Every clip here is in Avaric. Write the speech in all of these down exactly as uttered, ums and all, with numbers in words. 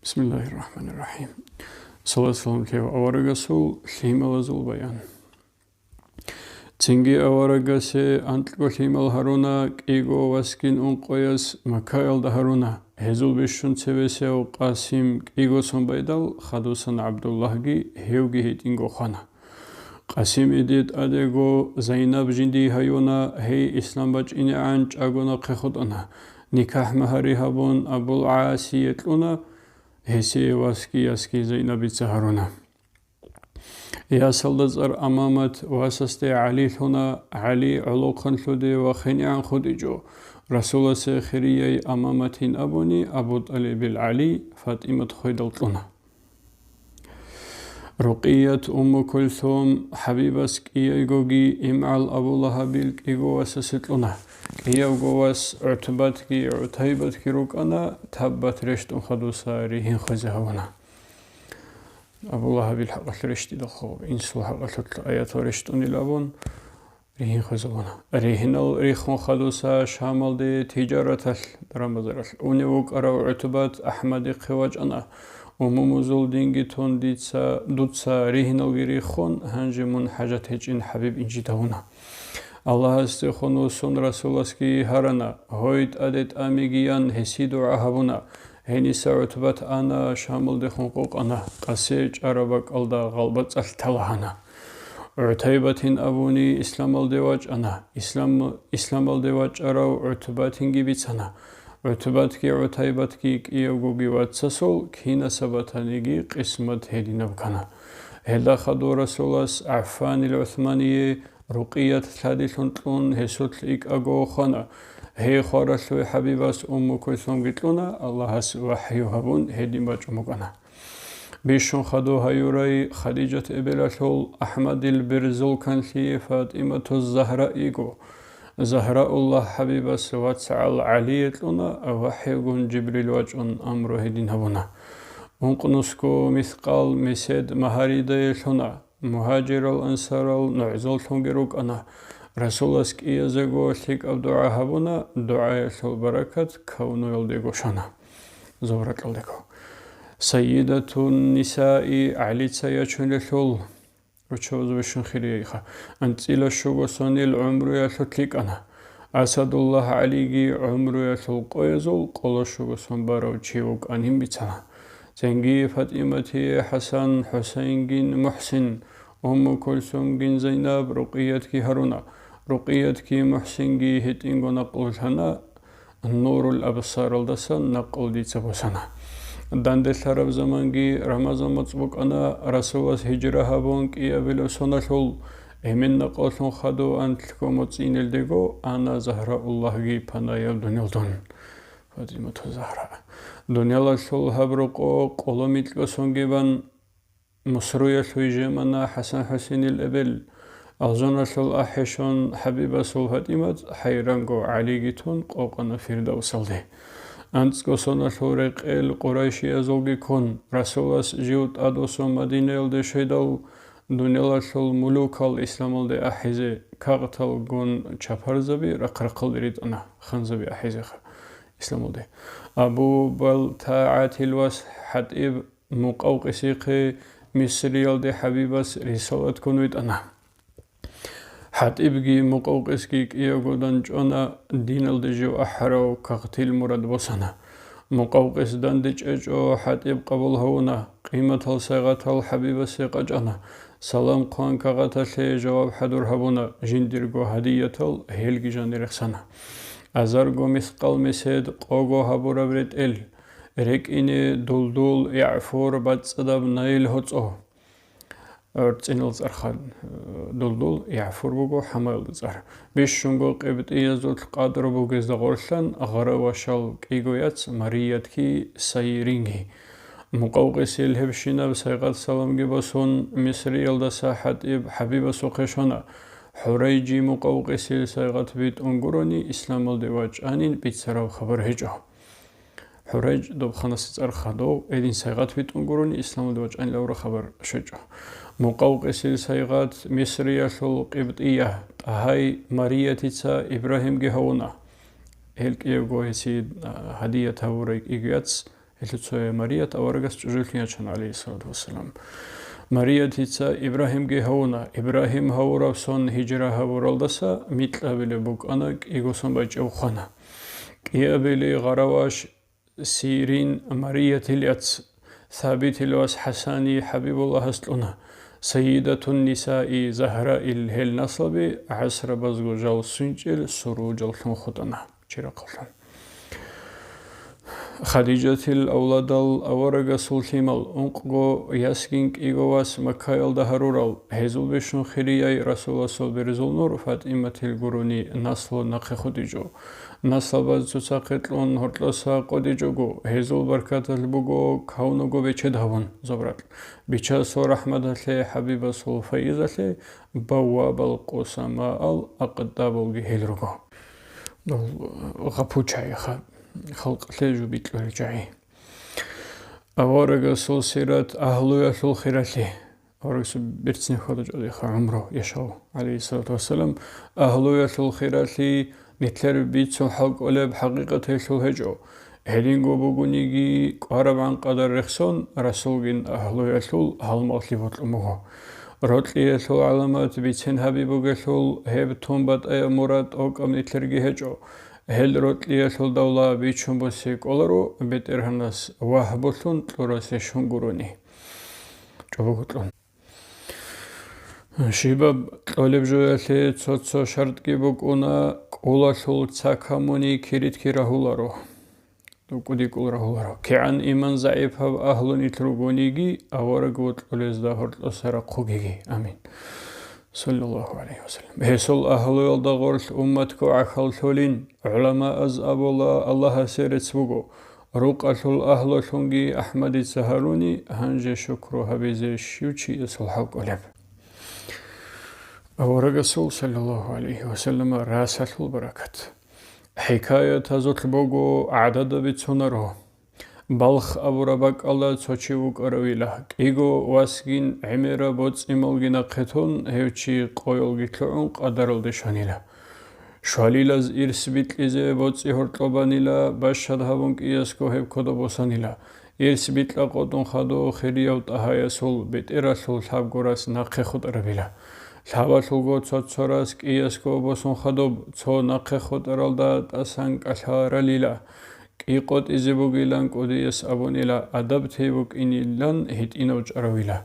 Бисмиллагьир рахӀманир рахӀим. Салат-салам лъева аварагасул лъималазул баян. Цинги аварагасе анкьго лъимал гьаруна, кӀиго васгин ункъояс Маккаялда гьаруна. Гьезул бищун цевесев Къасим кӀиго сон байдал, хадусан ГӀабдуллагьги, гьевги гьитӀинго хвана. Къасимиде тӀадего Зайнаб жиндие гьаюна, гьей ислам бачӀинегӀан чӀаго нахъе хутӀана. Никахь-магьари гьабун, Абул ГӀасие кьуна, гьесие васги ясги Зайнабица гьаруна. Ясалда цӀар Амамат, васасде ГӀали лъуна, ГӀали гӀолохъанлъуде вахинегӀан хутӀичӀо. Расуласе хирияй Амаматин абуни, Абу ТӀалибил ГӀали, ФатӀимат хведал кьуна. Рукъият, Умму Кулсум, ХӀабибас кӀияйгоги имгӀал Абу Лагьабил кӀиго васасе кьуна. КӀиявго вас ГӀутбатги ГӀутайбатги рукӀана, таббат рещтӀун хадуса ригьин хвезе гьавуна. Абу Лагьабил хӀакъалъулъ рещтӀидал хъо, инсул хӀакъалъулъ аятал рещтӀунил абун, ригьин хвезабуна. Ригьинал риххун хадуса Шамалде тижараталъ, даран-базаралъ, унев вукӀарав ГӀутбат АхӀмадихъе вачӀана. Умумузул динги тун дица, дуца ригьиналги риххун, гьанже мун хӀажат гьечӀин ХӀабиб инжит гьавуна. Аллагьасдехун вуссун Расуласги гьарана, гьой тӀаде тӀамигиян гьесие дугӀа гьабуна. Гьениса ГӀутбат ана, Шамалдехун къокъана, къасе чӀараб бакӀалда гъалбацӀалъ талагьана. ГӀутайбатин абуни исламалде вачӀана. Ислам-, исламалде вачӀарав ГӀутбатинги бицана. ГӀутбатги ГӀутайбатги кӀиявгоги вацасул, кинаса батаниги къисмат гьединаб ккана. Гьелда хадур Расулас ГӀаффанил ГӀусмание Рукъият лъадилъун кьун гьесулъ икӀаго хвана. Гьей хваралъуй ХӀабибас Умму Кулсумги кьуна, Аллагьас вахӀю гьабун гьедин бачӀун букӀана. Бищун хадув гьаюрай Хадижат эбелалъул АхӀмадил берзул канлъи ФатӀимату Загьра йиго. Загьрауллагь ХӀабибас вацгӀал ГӀалие кьуна, вахӀюгун Жибрил вачӀун амру гьедин гьабуна. Ункънусго мискъал месед магьаридае лъуна. Мугьажирал-ансарал нугӀзаллъунги рукӀана. Расулас кӀиязего лъикӀаб дугӀа гьабуна, дугӀаялъул баракат кавнуялдего щвана. Зобракьалдего. Сайидатун нисаи ГӀалица ячунелъул, руччабазул бищун хирияйха, анцӀила щуго сонил гӀумруялъулъ лъикӀана. Асадуллагь ГӀалиги гӀумруялъул къоязул къоло щуго сон барав чи вукӀанин бицана. Цинги ФатӀиматие ХӀасан, ХӀусайнгин, МухӀсин, Умму Кулсумгин Зайнаб, Рукъиятги гьаруна. Рукъиятги МухӀсинги гьитӀинго накълулъана, Нурул Абсаралдасан накълу дица босана. Данделъараб заманги Рамазан моцӀ букӀана, Расулас гьижра гьабун кӀиабилеб соналъул, Эмен накълулъун хадув анлъго моцӀинелдего ана Загьрауллагьги панаяб дунелдун. ФатӀимату Загьра. Дунялалъул гьаб рокъо къоло микьго сонгибан Мусруялъуй жемана ХӀасан-ХӀусейнил эбел. Алжаналъул ахӀи щун ХӀабибасул ФатӀимат хӀайранго ГӀалиги тун къокъана Фирдавсалде. АнцӀго соналъул рекъел къурайшиязулги ккун, Расулас жив тӀадвуссун Мадинаялде щведал, дунялалъул мулукал исламалде ахӀизе кагъталгун чапарзаби рахъ-рахъалде ритӀана, ханзаби ахӀизеха исламалде. Абу БалтагӀатил вас ХӀатӀиб Мукъавкъисихъе Мисриялде ХӀабибас рисалат ккун витӀана. ХӀатӀибги Мукъавкъисги кӀиявго данчӀвана, диналде жив ахӀарав кагътил мурад босана. Мукъавкъис данде чӀечӀо, ХӀатӀиб къабул гьавуна, къиматал сайгъатал ХӀабибасе къачӀана. Салам хъван кагъаталъе жаваб хӀадур гьабуна, жиндирго гьадиятал гьелги жанир рехсана. Азарго мискъал месед къого гьабураб ретӀел, рекӀине дулдул ягӀфур бацӀцӀадаб наил гьоцӀо. ГӀорцӀинал цӀарха, э, дулдул ягӀфур буго хӀамаялда цӀар. Бищунго къибтӀиязулъ къадру бугезда гъорлъан гъара вашал кӀиго яц Мариятги Сайиринги. Мукъавкъисил гьебщинаб сайгъат саламги босун, Мисриялдаса ХӀатӀиб ХӀабибасухъе щвана. ХӀурайжи Мукъавкъисил сайгъат битӀун гурони, исламалде вачӀанин бицараб хабар гьечӀо. ХӀурайж доб ханасда цӀар хадув, гьедин сайгъат битӀун гурони, исламалде вачӀанин абураб хабар щвечӀо. Мукъавкъисил сайгъат Мисриялъул къибтӀия ТӀагьай Мариятица Ибрагьимги гьавуна. Гьел кӀиявго гьесие, а, гьадият гьабурай кӀиго яц, Гьелъул цояв Марият аварагас чӀужулъин ячана, гӀалайгьиссалату вассалам. Мариятица Ибрагьимги гьавуна. Ибрагьим гьавураб сон гьижра гьабуралдаса микьабилеб букӀана, кӀиго сон бачӀев хвана. КӀиабили гъараваш Сирин Мариятил яц Сабитил вас ХӀасани ХӀабибуллагьас кьуна. Сайидатун Нисаи Загьраил гьел наслаби гӀасрабазго жал сунчӀел суружаллъун хутӀана чирахъалъун. Хадижатил авладал аварагасул лъимал, ункъго ясгин кӀиго вас Маккаялда гьарурал, гьезул бищун хирияй Расуласул берзул нур ФатӀиматил гурони наслу нахъе хутӀичӀо. Наслабаз цоцахъе кьун гьоркьоса къотӀичӀого, гьезул баркаталъ буго кавнуго бечед гьабун, Зубракь, Бичасул рахӀматалъе ХӀабибасул файизалъе баввабал къусамаал акъдабулги гьел руго. Гъапу чагӀиха, халкъалъе жо бикьулел чагӀи. Аварагасул сират, агьлуялъул хиралъи. Аварагасул берцин хьвадучӀодиха гӀумру яшав, гӀалайгьиссалату вассалам, агьлуялъул хиралъи, нилъер бицун хӀал кӀолеб хӀакъикъат гьелъул гьечӀо. Гьединго бугониги, кӀварабгӀан къадар рехсон, Расулгин агьлуялъул гьалмагълъи бокьун буго. Рокьиялъул гӀаламат бицен гьаби бугелъул, гьеб тун батӀаяб мурад тӀокӀаб нилъерги гьечӀо. Гьел рокьиялъул давла бичун босе кӀоларо, БетӀергьанас вагьбулъун кьурасе щун гурони. ЧӀобого кьун. Щибаб кьолеб жоялъе цо-цо шартӀги букӀуна, кӀулалъул ца камуни киритги рагьуларо. ДукӀуди кӀул рагьуларо. КигӀан иман загӀипаб агьлу нилъ ругониги, авараг вокьулезда гьоркьоса рахъугеги. Амин. Саллаллагьу гӀалайгьи ва саллам. Гьесул агьлуялда гъорлъ умматго гӀахьаллъулин, гӀуламааз абула, Аллагьасе рецц буго. Рукъалъул агьлулъунги АхӀмадица гьаруни, гьанже шукру гьабизе щив чиясул хӀал кӀолеб? Аварагасул, саллаллагьу гӀалайгьи ва саллама, расалъул баракат. ХӀикаятазулъ буго, гӀадада бицунаро. Балх абураб бакӀалда цо чи вукӀаравила, кӀиго васгин гӀемераб боцӀи-малги нахъе тун, гьев чи къоялги лъугӀун къадаралде щванила. Щвалилаз ирс бикьизе боцӀи гьоркьоб банила, бащад гьабун кӀиясго гьеб кодоб босанила. Ирс бикьа къотӀун хадуб хирияв ТӀагьаясул бетӀералъул лъабго рас нахъе хутӀарабила. Лъабалъулго цо-цо рас кӀиясго босун хадуб, цо нахъе хутӀаралда тӀасан кӀалъа ралила. КӀи къотӀизе бугилан кӀудияс абунила, адаб тей букӀинилан гьитӀинав чӀаравила.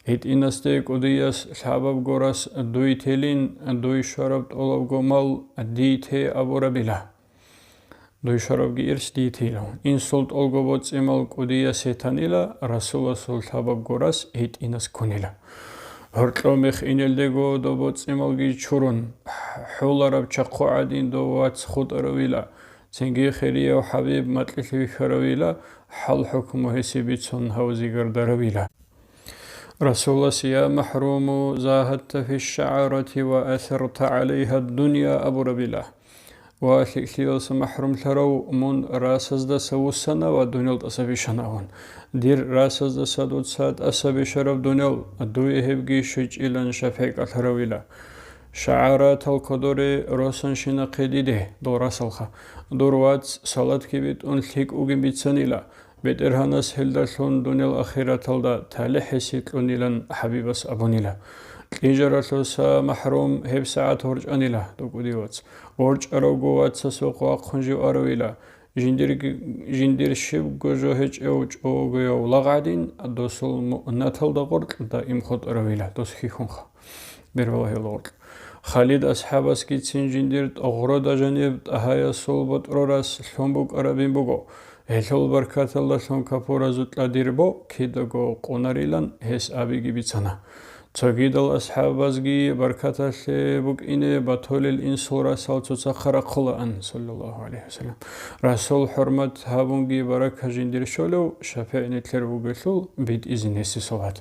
ГьитӀинасде кӀудияс лъабабго рас дуй телин, дуй щвараб тӀолабго мал дий те абурабила. Дуй щварабги ирс дий тейилан. Инсул тӀолго боцӀи-мал кӀудиясе танила, Расуласул лъабабго рас гьитӀинас ккунила. Гьоркьов мех инелдего доб боцӀи-малги чурун, хӀулараб чахъу гӀадин дов вац хутӀаравила. Цинги хирияв ХӀабиб макьилъ вихьаравила, хӀал-хӀукму гьесие бицун гьав зигардаравила. Расулас: «Я махӀруму, загьадта фи шагӀарати ва асарта гӀалайгьа дунъя», — абурабила. Ва лъикӀлъиялса махӀрумлъарав, мун расаздаса вуссана ва дуниял тӀаса бищана абун. Дир расаздаса дуца тӀаса бищараб дуниял, дуе гьебги щвечӀилан шапхӀи кӀалъаравила. ШагӀаратал кодоре росанщинахъе диде, дол расалха. Дур вац салатги битӀун лъикӀ вугин бицанила. БетӀергьанас гьелдалъун дуниял ахираталда талихӀиси кьунилан ХӀабибас абунила. Кьижаралъуса махӀрум гьеб сагӀат ворчӀанила, дукӀуди вац. ВорчӀаравго вацасухъ вахъун жив аравила. Жиндирги-, жиндир щибго жо гьечӀев чӀогояв лагъ гӀадин, досул муънаталда гъоркь даим хутӀаравила, дос хьихьунха. Бербалагьила гъоркь. Халид асхӀабасгицин жиндир тӀогърода жаниб ТӀагьаясул ботӀрорас лъун букӀарабин буго. Гьелъул баркаталдалъун капуразукьа дир бо кидаго къунарилан гьес абиги бицана. Цогидал асхӀабазги баркаталъе букӀине батулел инсул расал цоцахъа рахъулаан, саллаллагьу гӀалайгьи ва саллам. Расул хӀурмат гьабунги барака жиндир щолев, шапигӀ нилъер вугелъул битӀизе несесулат.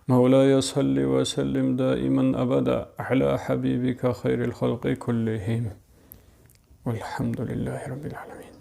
مولاي صل وسلم دائما أبدا على حبيبك خير الخلق كلهم. والحمد لله رب العالمين.